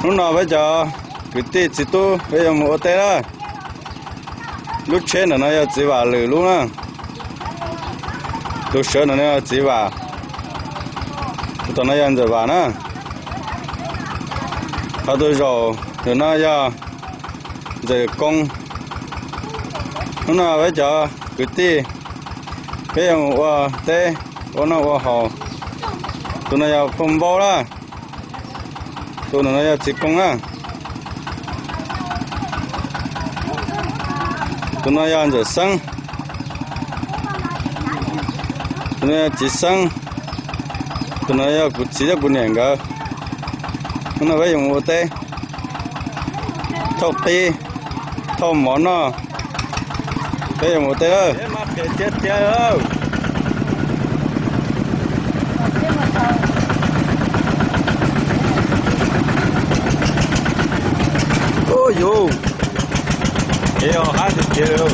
Hnub no peb cov kwv tij txiv tub peb yuav mus ua teb na. Lub tsheb ntawm no yog txiv Vam Lwm lub na. Tus sawv ntawm no yog txiv Vam, tus tom no yog ntxawm Vam na. Ho tus zaum ntawm no yog ntxawm Koob. Hnub no peb cov kwv tij peb yuav mus ua teb, ua noj ua haus. Tus no yog phauj Npaub na. Tus ntawm no yog txiv Koob na. Tus no yog ntxawm Xeeb. Tus no yog txiv Xeeb. Tus no yog kuv txiv thiab kuv niam nkawd. Hnub no peb yuav mus ua teb, thauj qib, thauj mov noj, peb yuav mus ua teb lawm. Ua yus, kev hab tiag tiag li.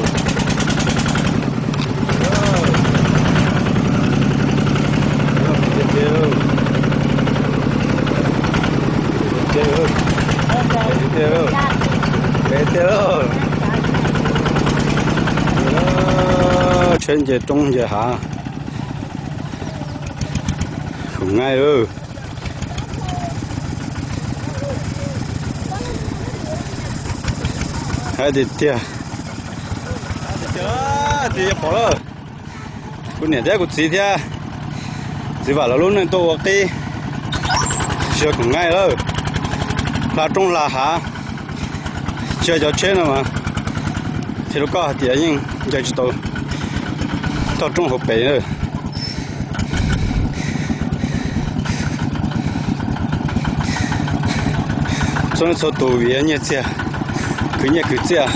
Tsheb nce roob nce hav, khum nqaij lawm. Hab tiag tiag. Kuv niam thiab kuv txiv thiab txiv Vam lawv lub neej tuaj ua qib, tsis yog khum nqaij lawm, hla roob hla hav, tsis yog cov tsheb no mas, qhia rau koj hais tias yeej ncaws tsis tau toj roob hauv pes. Txhua leej txhua tus vim nyiaj txiag, khwv nyiaj khwv txiaj,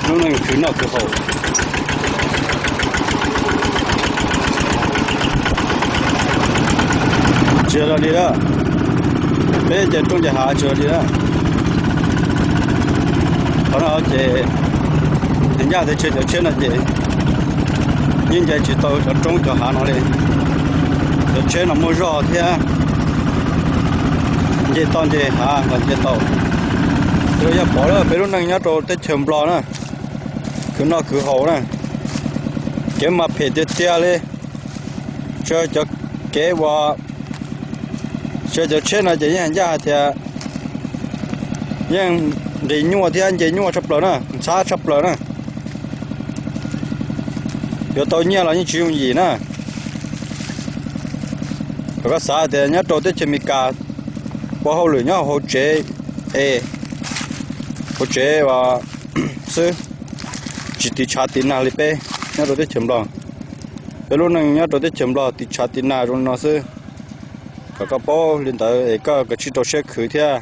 lub neej khwv noj khwv haus. Tsis yog li lawm, peb ces roob ces hav tsis yog li lawm. Qhov no ces ncaj tias tsheb, cov tsheb no ces yeej ncaws tsis tau cov roob cov hav no li. Cov tsheb no muaj zog thiab, nce toj nce hav los nce tau. Ces yog pom lawm peb lub neej nyob rau teb chaws Nplog na, khwv noj khwv haus na, kev mas phem tiag tiag li. Tsis yog cov kev uas, tsis yog cov tsheb no ces yeej ncaj hais tias yeej nqis nyuaj thiab nce nyuaj tshaj plaws na, ntxhab tshaj plaws na. Yuav tau nyiaj los yeej tsis yooj yim na. Thaum koj xav tias nyob rau teb chaws Amelikas ua hauj lwm nyob hauv tsev es, hauv tsev xwb, tsis tiv tshav tiv nag li peb nyob rau teb chaws Nplog. Peb lub neej nyob rau teb chaws Nplog tiv tshav tiv nag zoo li no xwb. Kom koj paub li ntawd es koj kav tsij rau siab khwv thiab.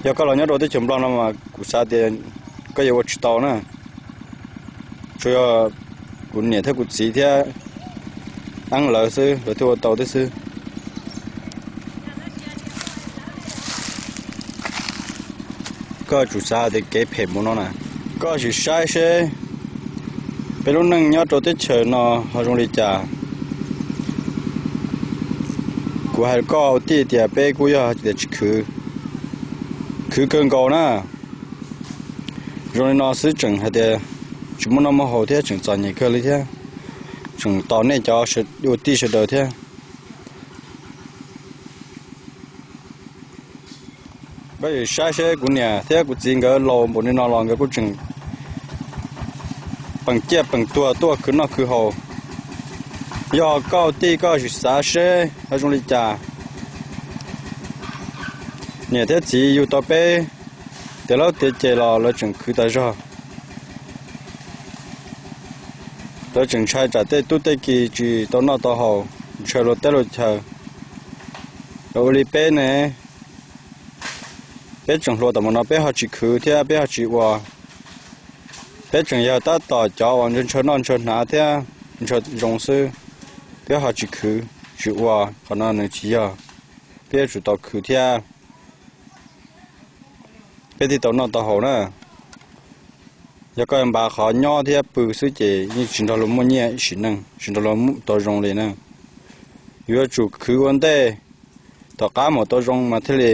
Yog koj los nyob rau teb chaws Nplog no mas kuv xav tias koj yuav ua tsis tau na. Tsuas yog kuv niam thiab kuv txiv thiab eeb lawv xwb lawv thiaj ua tau thiab xwb. Koj tsum xav tias kev phem mus no na. Koj sim saib seb peb lub neej nyob rau teb chaws no ho zoo li cas. Kuv hais koj ua tij tias peb kuj yog tias tsis khwv, khwv kawg nkaus na. Zoo li no xwb tseem hais tias tsis muaj noj muaj haus thiab tseem txom nyem kawg li thiab, tseem tos nej cov ua tij sawv daws thiab. Koj sim saib seb kuv niam thiab kuv txiv nkawd laus npaum li no los nkawd kuj tseem peem ciaj peem tuag tuaj khwv noj khwv haus. Yog koj ua tij koj sim xav seb ho zoo li cas. Niam thiab txiv yug tau peb tiav laub tiav ces los lawv tseem khwv tas zog. Lawv tseem ntshai tsam tej tub tej ki tsis tau noj tau haus, ntshaw luag teb luag chaw. Los ua li peb ne, peb tseem hluas tam mus no peb ho tsis khwv thiab peb ho tsis ua. Peb tseem yog tab tom cov uas ntshaw noj ntshaw hnav thiab ntshaw zoo xwb, peb ho tsis khwv tsis ua, qhov no nws tsis yog. Peb yuav tsum tau khwv thiab peb thiaj tau noj tau haus na. Yog koj npav qhov nyob thiab pw xwb ces yeej tsis nrog luag muaj nyiaj ib sim neej, tsis nrog luag tau zoo li na. Yuav tsum khwv ua ntej, Tom qab mam tau zoo mas thiaj li,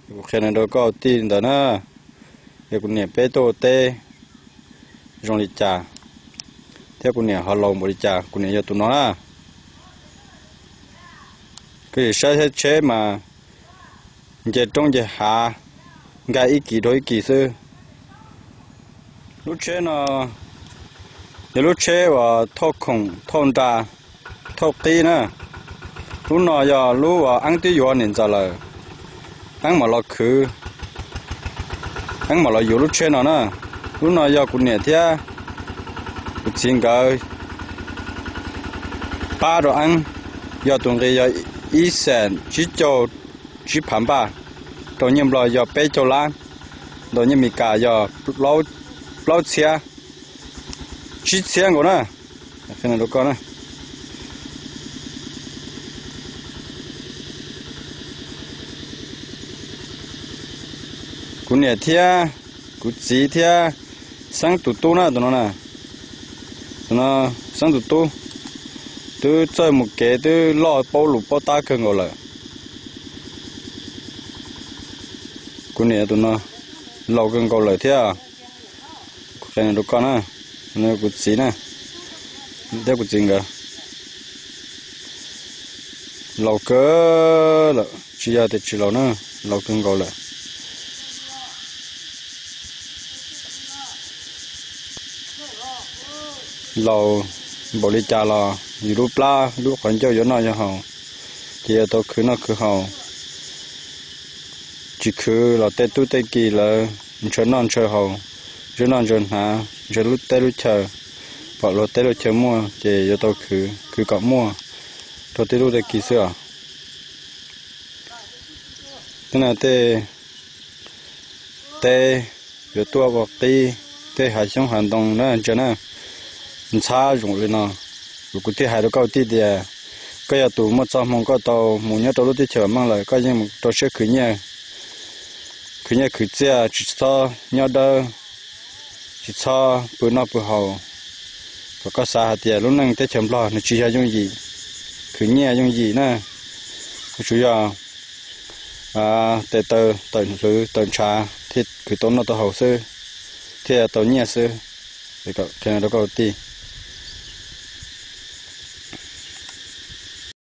kuv qhia rau koj tij ntawd na, yog kuv niam peb tuaj ua teb zoo li cas, thiab kuv niam ho laus npaum li cas. Kuv niam yog tus no na. Koj sim saib thiab, tsheb mas nce roob nce hav, nkag ib kis dhau ib kis xwb. Lub tsheb no yog lub tsheb uas thauj khoom, thauj nra, thauj qib na. Lub no yog lub uas Eeb twb yuav niam ntxawm lawm, Eeb mam los khwv, Eeb mam los yuav lub tsheb no na. Lub no yog kuv niam thiab kuv txiv nkawd pab rau Eeb, yog tus nqi yog ib xees tsib caug tsib phav npaj, rau nyiaj Nplog yog peb caug lab, rau nyiaj Meskas yog plaub txhiab, tsib txhiab nkaus na. Kuv niam thiab kuv txiv thiab Xeeb tus tub na, tus no, tus no Xeeb tus tub, twb txawj mus kev twb loj paub lus paub tab kawg nkaus lawm. Kuv niam tus no laus kawg nkaus lawm thiab. Kuv qhia rau koj na, kuv txiv na, thiab kuv txiv nkawd laus kawg lawm, tsis yog tias tsis laus na, laus kawg nkaus lawm. Laus npaum li cas los yus lub plab lub qhov ncauj yuav noj yuav haus, ces yuav tau khwv noj khwv haus. Tsis khwv los tej tub tej ki lawv ntshaw noj ntshaw haus, ntshaw noj ntshaw hnav, ntshaw lub teb lub chaw, pom luag teb luag chaw muaj ces yuav tau khwv, khwv kom muaj rau tej tub tej ki xwb os. Tej no tej teb yuav tuaj ua qib, tej hav xyoob hav ntoo na ntsia na, ntxhab zoo li no. Kuv thiaj hais rau koj tij tias, koj yog tus muaj txoj hmoo koj tau mus nyob rau lub teb chaws meej lawm, koj yeej mus rau siab khwv nyiaj, khwv nyiaj khwv txiaj, tsis txhob nyob dawb, tsis txhob pw noj pw haus. Kom koj xav hais tias lub neej teb chaws Nplog nws tsis yog yooj yim, khwv nyiaj yooj yim na, tsuas yog tes taw tawm hlwv tawm ntshav thiaj khwv tau noj tau haus xwb, thiaj tau nyiaj xwb. Qhia rau koj tij.